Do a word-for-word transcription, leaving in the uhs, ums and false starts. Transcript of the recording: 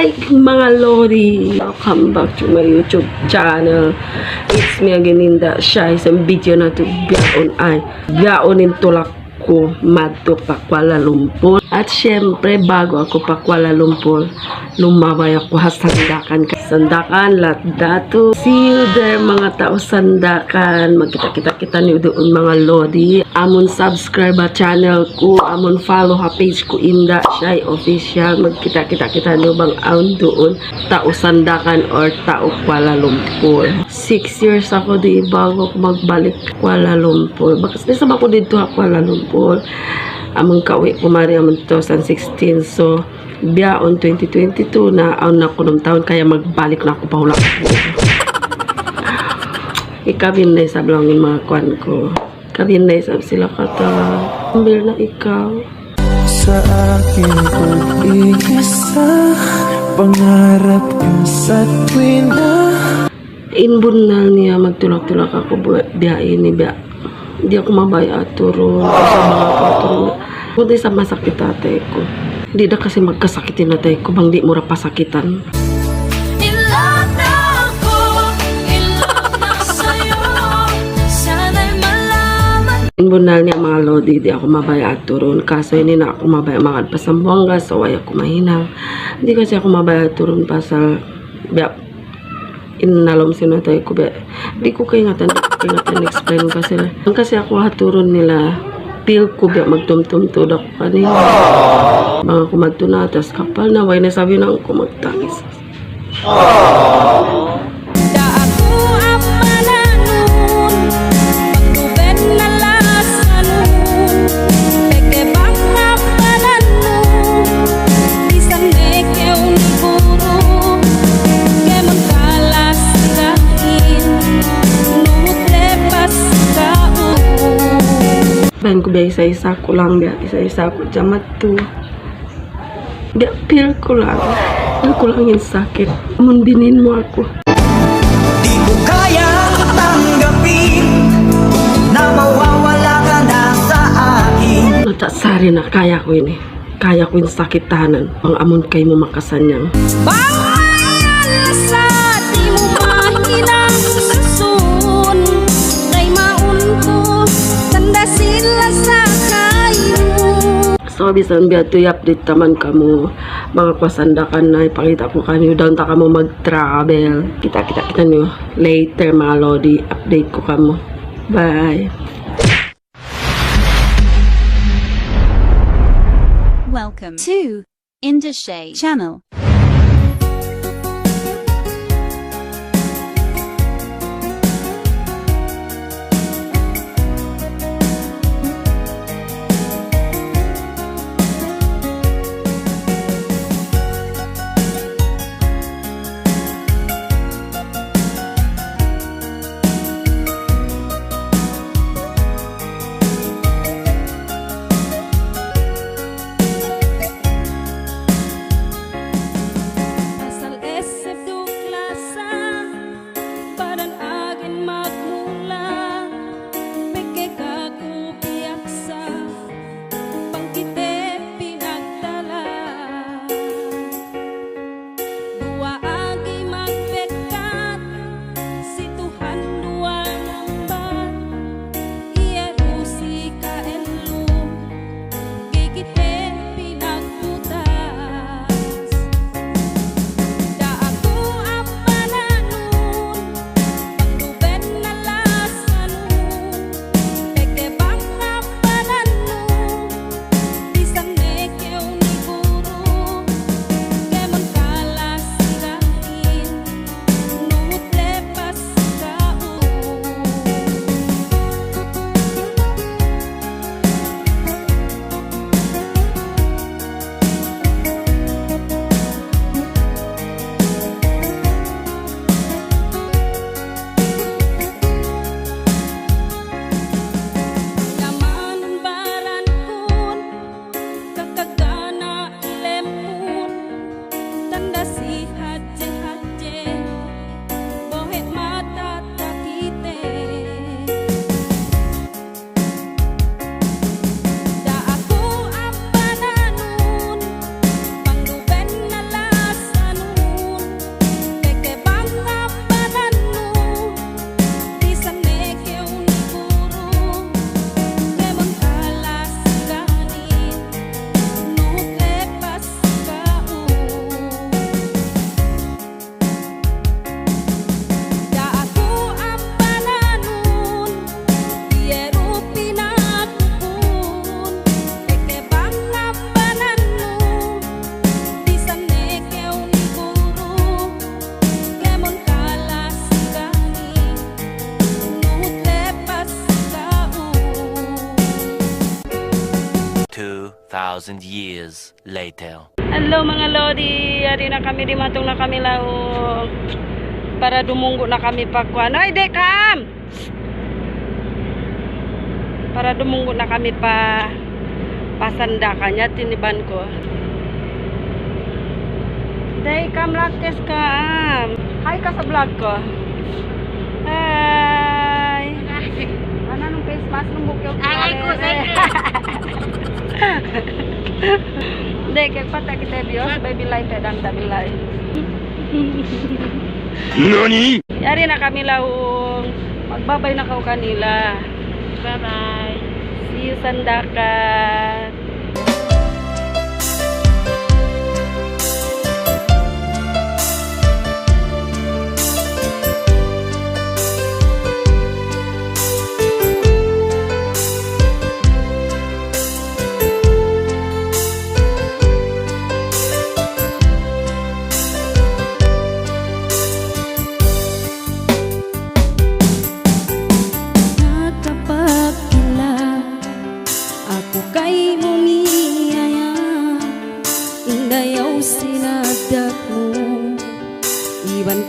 Hi, manga lodi, welcome back to my YouTube channel. It's me again, Indah Shy. Sa' video natu' bihaun ay, bihaun in tulak ku madtu pa Kuala Lumpur. At siyempre, bago aku pa Kuala Lumpur, lumabay aku ha Sandakan. Sandakan, Latdatu. See you there, manga tau Sandakan. Magkita'-kita' kitaniyu duun, manga lodi. Amun subscribe ha channel ku, amun follow ha page ku, Indah Shy Official. Magkita'-kita' kitaniyu bang awn duun tau Sandakan or tau Kuala Lumpur. Six years aku di, bago aku magbalik Kuala Lumpur. Bakas na isab aku didtu ha Kuala Lumpur. Amun kawi' ku mari amun two thousand sixteen. So, bihaun twenty twenty-two na, awn na kunum tahun, kaya magbalik na aku pa hula'. Ikabin na isab laung in manga kuwan ku. Ikabin na isab sila kata. Ambil na ikaw. Sa akin pag-iisa, pangarap ka sa tuwina. In bunnal niya, magtulak-tulak aku bu-, biya' ini, biya'. Di' aku mabaya' aturun, sa' bang aku aturun. Kundi sa' masakit atay ku. Di' da kasi magkasakit in atay ku, bang di' mu ra pasakitan. In love na aku, in love na sa'yo, sana'y malaman. In bunnal niya, manga lodi, di' aku mabaya' aturun. Kasu ini na aku mabaya' magad pa Zamboanga, sa' way aku mahinang. Di' kasi aku mabaya' aturun pasal biya' in nalum sin atay ku biya'. Di' ku kaingatan, di' ku kaingatan explain kasi. Bang kasi aku aturun nila, feel ku biya' magtumtum tuud aku kaniya. Bang aku madtu na ha taas kapal na, way na isab in hinang ku magtangis. Da aku amananun, pagduben na lasanun, peke bang amananun, bisan meke unu guru, kemon kalas kain, nuhut lepas kau. Bang ku biya' isa-isa ku lang, biya' isa-isa ku jamat tu. Di', feel ku lang. Feel ku lang in sakit. Amun binin mu aku. Di' ku kaya tanggapin na mawawala ka na sa akin. Mata sari na, kaya ku ini. Kaya ku in sakit tahanan. Bang amun kaymu makasanyang. Bang mayan sa di' mu mahinang susun. Kay maun ku tanda sila sa kaymu. So, bisan biya' tu, i-update ta man kamu, manga kuwa Sandakan na, ipakita' ku kaniyu, daun ta kamu mag-travel. Kita'-kita' kitaniyu later, manga lodi, update ku kamu. Bye. Welcome to Indah Shy Channel. Thousand years later. Hello, manga lodi, yari na kami, dimatung na kami laung. Para dumunggu' na kami pa kuwan. Ay, di' kam! Para dumunggu' na kami pa, pa Sandakan, ya, tiniban ku. Di' kam lakis ka, am. Hi ka sa vlog ku. Hi. Mana nung face mask nung bukyo? Ay, ay, ku, ay, ku. Di', kaya pata kita biyo, sabay bilay, pedang ta bilay. Nani? Yari na kami laung. Magbabay na kaw kanila. Bye-bye. See you Sandakan. Nakapagkila aku kaymu miyaya, in dayaw sin addat mu, iban